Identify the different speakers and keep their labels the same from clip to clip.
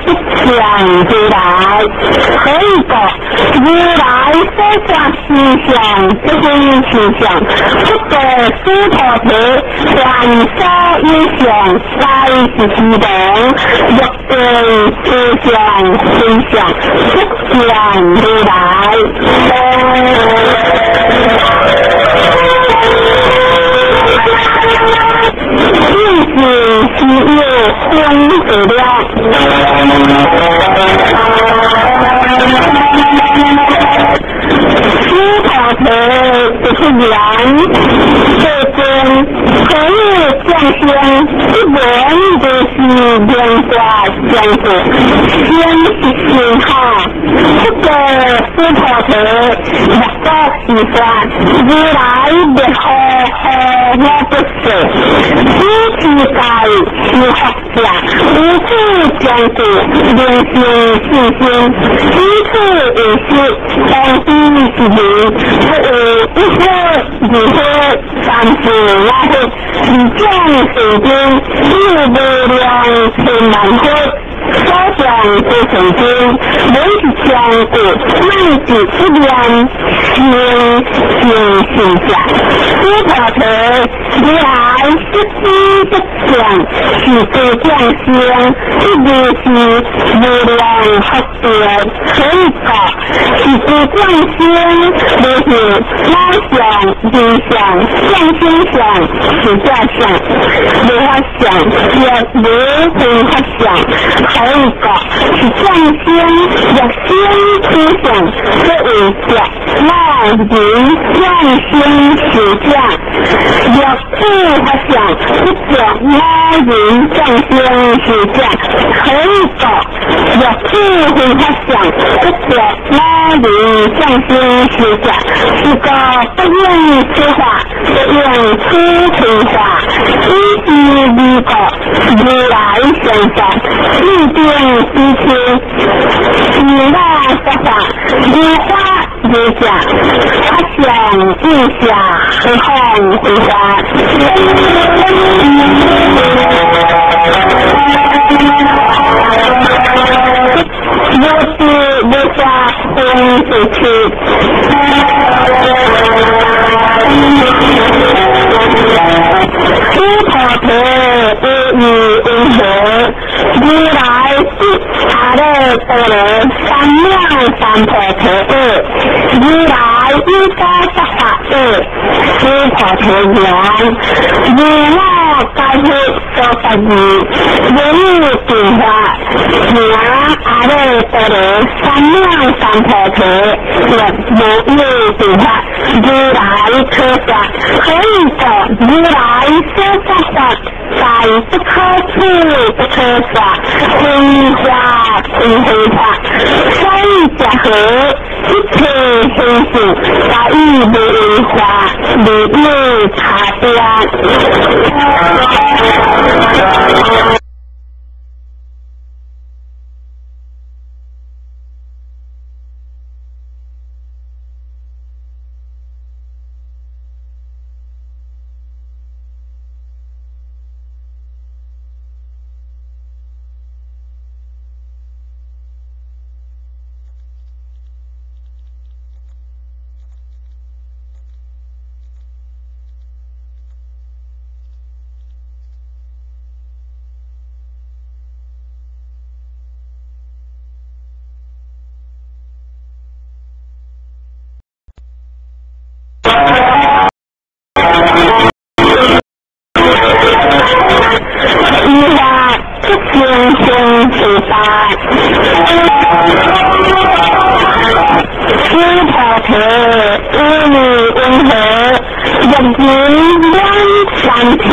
Speaker 1: 不相如來，何以故？如來所說實相，不非實相，不過須陀提，凡所有相，皆是虛妄。若見此相非相，不相如來。是是有分得了。须陀提就是缘，这尊可以降生，一缘就是莲花相似，先是心哈。这个须陀提若果是说，如来灭后何我不说？此世界是佛者，无苦将故，人生信心，此处为实，当知是名，不有一佛、二佛、三佛、五佛，二种世间，有无量千万佛。所上之神经，每一相故，乃至一念心心心者，须陀提，如来悉知不相，是诸众生，一如是无量福德，何以故？是诸众生，无是我相、人相、众生相、寿者相、无法相，亦无非法相。何以故？是众生若生此相，不为者我人众生寿者，若此法相，不着我人众生寿者。何以故？若此非法相，不着我人众生寿者。是故不应此法，不应此非法，以是二故，如来相说。一定之处，是我说法，如法如相，法相应下，何况非法？无知无法分之处。须陀提无与云何？如来是阿耨多罗三藐三菩提果，如来应该说法果，须菩提言：如我该佛所说义，无有变化，名阿耨多罗三藐三菩提，亦无有变化。如来可说，何以故？如来所说法，在不可取，不可说，非法非非法，所以者何？一切行事，皆以无为法，无有差别。须陀提无与云何？若人两三千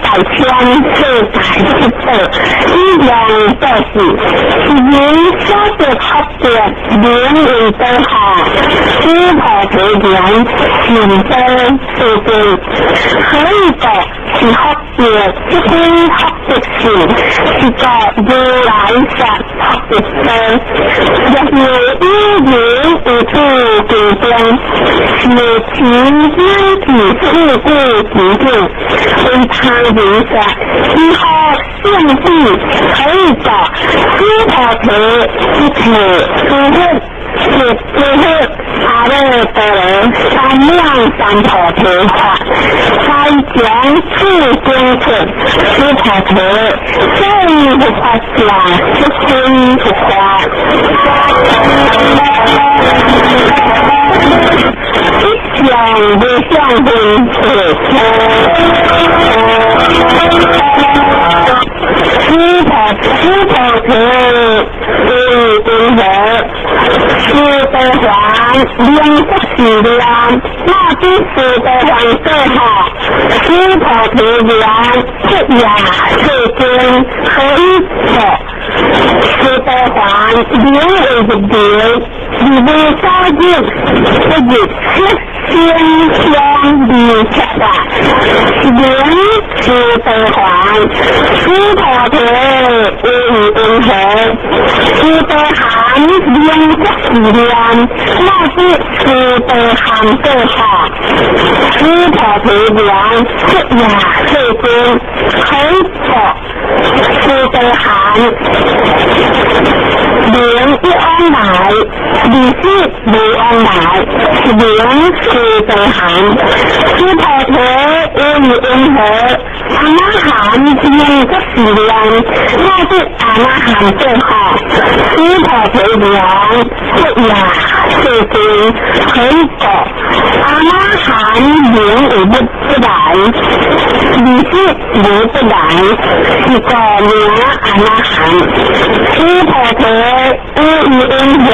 Speaker 1: 大千世界七宝，以量布施，是人所得福德，名为宝下。须菩提言：善宝四贵，何以故？是福德，不非福德性，是故如来说福德宝。若有有人有此经中，受持乃至四句经典，為他人說，以後聖智可以做須菩提一切諸佛是諸佛阿耨多羅三藐三菩提法，該將此經說，須菩提，所以佛法者，是非佛法。一相無相分須菩提為云何？須陀洹明覺是念，那知須陀洹過後，須菩提言：出也，世尊，何以故？須陀洹名為入流，而無所入，不入色聲香味觸法，是名須陀洹。須菩提為云何？須陀含明覺是念，那知須陀含過後，須菩提言：出也，世尊，何以故？須陀含名一往來，二識無往來，是名須陀含。須菩提為云何？阿那含名覺是念，那知阿那含過後，須菩提言：出也，世尊，何以故？阿那含名為不來，二識無不來，是故名阿那含。須菩提為云何？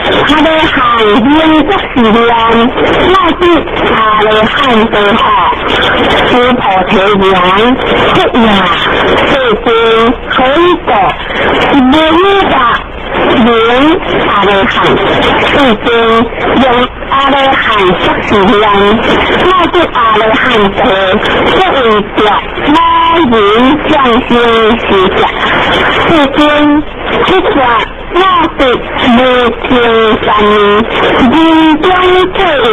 Speaker 1: 阿羅漢名覺是念，那知阿羅漢過後，須菩提言：出也，世尊，何以故？是無有法名阿羅漢。世尊用阿羅漢覺是念，那知阿羅漢道，不為著魔人眾生施設。世尊，出說我得無聽三年，人中最為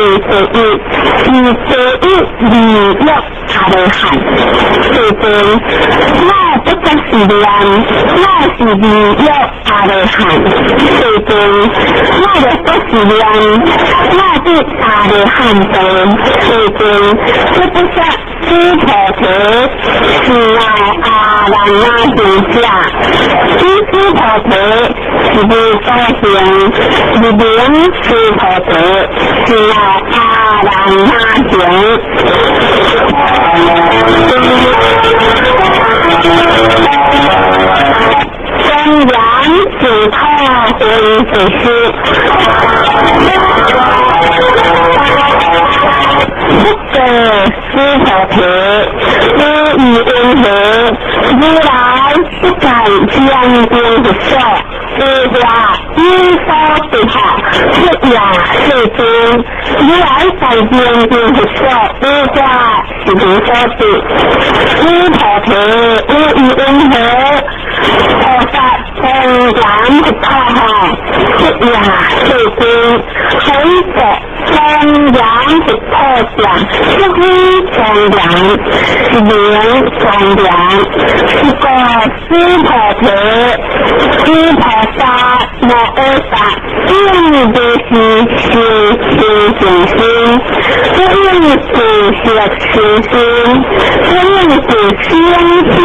Speaker 1: 第一，是第一二約阿羅漢。世尊，我不覺是念，我是二約阿羅漢。世尊，我若不是念，我得阿羅漢道。世尊，這不說須菩提是乃阿難那行者，此須菩提是無所行，是名須菩提是乃阿難那行。莊嚴淨土分別師，不過須菩提，無以云何？如來不在莊嚴佛所，有法有所得法，出也，世尊。如來在莊嚴佛所，有法是無所得。須菩提，無以云何？菩薩莊嚴佛土吼，出也，世尊，何以故？莊嚴佛土者，不非莊嚴，是名莊嚴。是故須菩提，諸菩薩摩訶薩，應如是修清淨心，不應自色修心，不應自聲香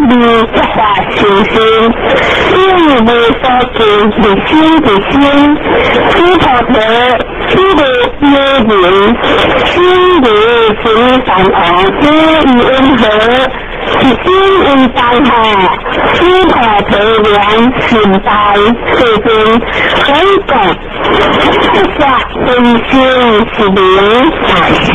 Speaker 1: 味觸法修心，應無所住而生其心。須菩提，此如有人，心如心善王，無以云何？是心為大吼，須菩提言：甚大，世尊，何以故？不說非心是名大心。